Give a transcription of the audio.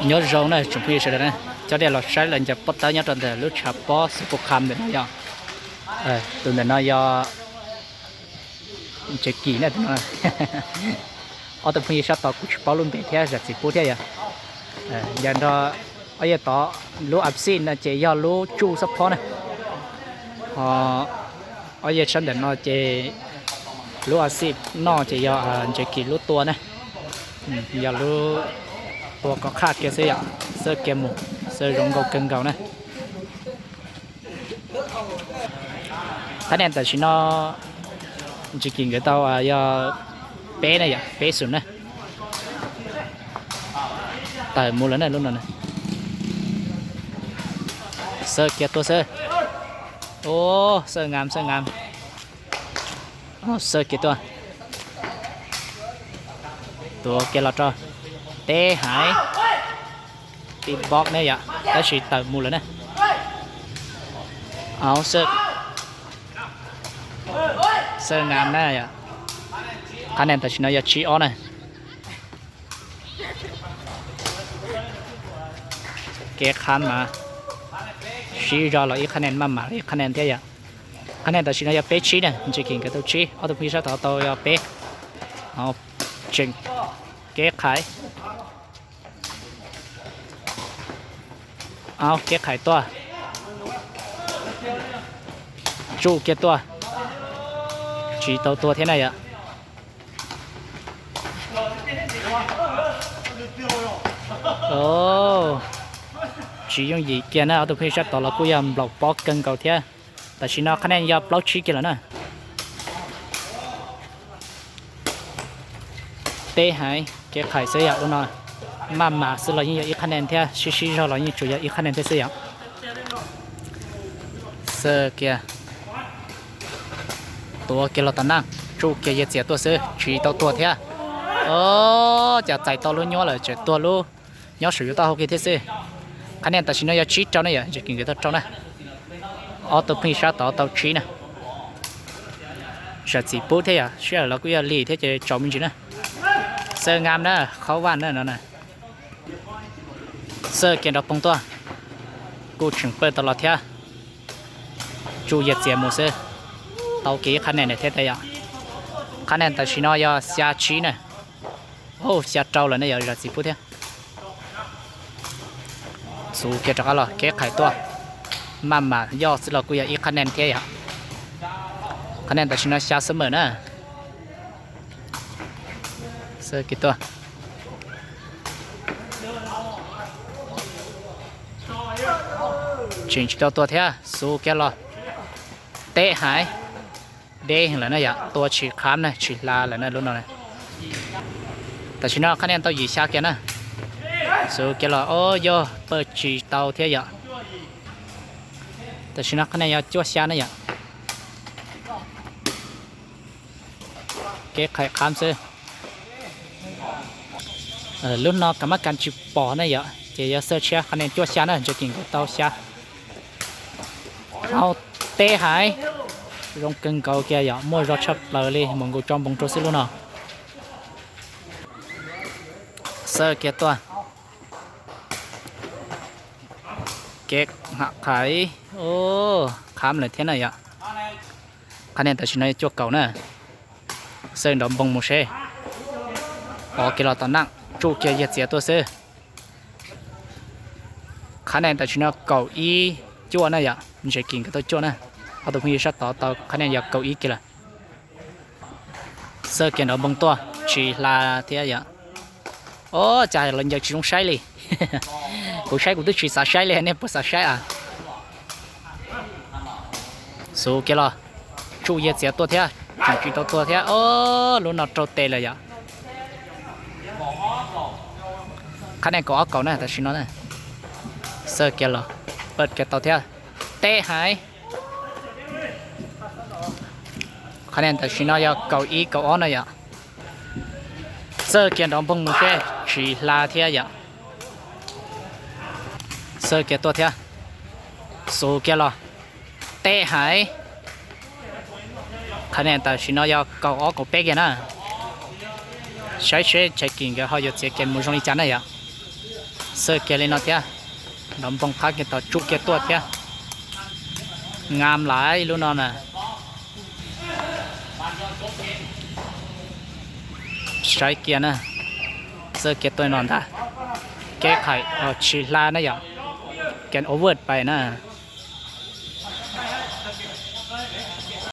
Nyob zoo na tsoom phooj ywg sawv daws na, coj nej los saib lawv ncaws pob tawb nyob rau ntawm lub tshav pob Xab Pus Kham ntawm no yog, tus ntawm no yog Ntsev Kim na tus no. Ob tug phooj ywg sab tod kuv tsis paub lub npe thiab, zam txim pub thiab yom. Ncaws nrog ob yawg tod, lub a xij no ces yog lub tsuj xab phob na. Ho ob yawg sab ntawm no ces lub a xij noj ces yog Ntsev Kim lub tua na. Yog lub tua kom qhaj kiag xwb yom, xwb kiag mus, xwb zoo nkauj kawg nkaus na. Qhab nia tam sim no Ntsev Kim nkawd tau yog peb na yom, peb xum na. Tawm mus lawm na lub no. Xawb kiag tuaj xwb. Xawb ngam, xawb ngam. Xawb kiag tuaj. Tuav kiag los rau. Teb haiv. Tib npob ne yom, tab sis tawm mus lawm na. Xawb ngam na yom. Qhab nia tam sim no yog tsib ob na. Kev qhab mas sib zog los ib qhab nia, maj mam li ib qhab nia thiab yom. Qhab nia tam sim no yog peb tsib na, Ntsev Kim nkawd tau tsib, ob tug phooj ywg sab tod tau yog peb. Tseem kev qhaiv. Kev qhaiv tuaj. Tsuj kiag tuaj. Tsis tau tua thiab na yom. Tsis yooj yim kiag na, ob tug phooj ywg sab tod los kuj yog nplaum pob kawg nkaus thiab. Tam sim no qhab nia yog plaub tsib kiag lawm na. Teb haiv kev qhaiv xwb yom, lub no maj mam xwb los yeej yog ib qhab nia thiab, sib sib zog los yeej tsuas yog ib qhab nia thiab xwb yom. Xawb kiag. Tuav kiag los tom naj, tsuj kiag yiag txiav tuaj xwb, tsis tau tuag thiab. Cas txais tau lub nyuab lawm tseem tuag lub nyob saum yus taub hau kiag thiab xwb. Qhab nia tam sim no yog tsib rau ne yom, Ntsev Kim nkawd tau rau na. Ob tug phooj ywg sab tod tau tsib na. Zam txim pub thiab yom, sij hawm los kuj yog lig thiab ces tsaus me ntsis na. Xawb ngam na, qhov vaj na no na. Xawb kiag nrov poog tuaj. Kuj tseem pawj tau los thiab. Tsuj yiag txiav mus xwb. Tau kiag ib qhab nia thiab tas yom. Qhab nia tam sim no yog xya tsib na. Xya rau lawm ne yom, zam txim pub thiab. Xuv kiag rov qab los kev qhais tuaj. Maj mam yoj xwb los kuj yog ib qhab nia thiab yom. Qhab nia tam sim no xya xwb mas na. Xawb kiag tuaj. Tseem tsis tau tuag thiab, xuv kiag los. Teb haiv. Deb heev lawm na yom, tua tsis qhab na, tsis hla lawm na lub no. Tam sim no qhab nia tau yim xya kiag na. Xuv kiag los, o yog pawj tsis tau thiab yom. Tam sim no qhab nia yog cuaj xya na yom. Kev qhais qhab xwb. Lub no kam mab kas tsis pom na yom, ces yog xawb tshiab, qhab nia cuaj xya na, Ntsev Kim nkawd tau xya. Au, teb haiv. Zoo kawg nkaus kiag yom, muaj zog tshaj plaws li, mus nkaus tso npoos rau xwb lub no. Xawb kiag tuaj. Kev ham qhais, qhab lawm thiab na yom. Qhab nia tam sim no yog cuaj kaum na. Xawb nrov npoog mus seb. Pov kiag los tom naj, tsuj kiag yiag txiav tuaj xwb. Qhab nia tam sim no kaum ib cuaj na yom, Ntsev Kim nkawd tau cuaj na. Ob tug phooj ywg sab tod tau qhab nia yog kaum ib kiag lawm. Xawb kiag nrov npoog tuaj, tsis hla thiab yom. O, cas los ncaws tsis zoo saib li. Kuv saib kuv twb tsis xav saib li, nej puas xav saib a? Xuv kiag los, tsuj yiag txiav tuaj thiab, tseem tsis tau tuag thiab, o, lub no raug tes lawm yom. Qhab nia kaum ob kaum na tam sim no na. Xawb kiag los, pawj kiag tau thiab. Teb haiv. Qhab nia tam sim no yog kaum ib kaum ob na yom. Xawb kiag nrov npoog mus seb, tsis hla thiab yom. Xawb kiag tuaj thiab. Xuv kiag los. Teb haiv. Qhab nia tam sim no yog kaum ob kaum peb kiag na. Saib seb Ntsev Kim nkawd ho yuav txiav kiag mus zoo li cas na yom. Xwb kiag li no thiab. Nrov npoo qab kiag tau tsuj kiag tuaj thiab. Ngam lawm ib lub no na. Saib kiag na. Xwb kiag tuaj no ntag. Kev qhais tsis hla na yom. Game over pais na.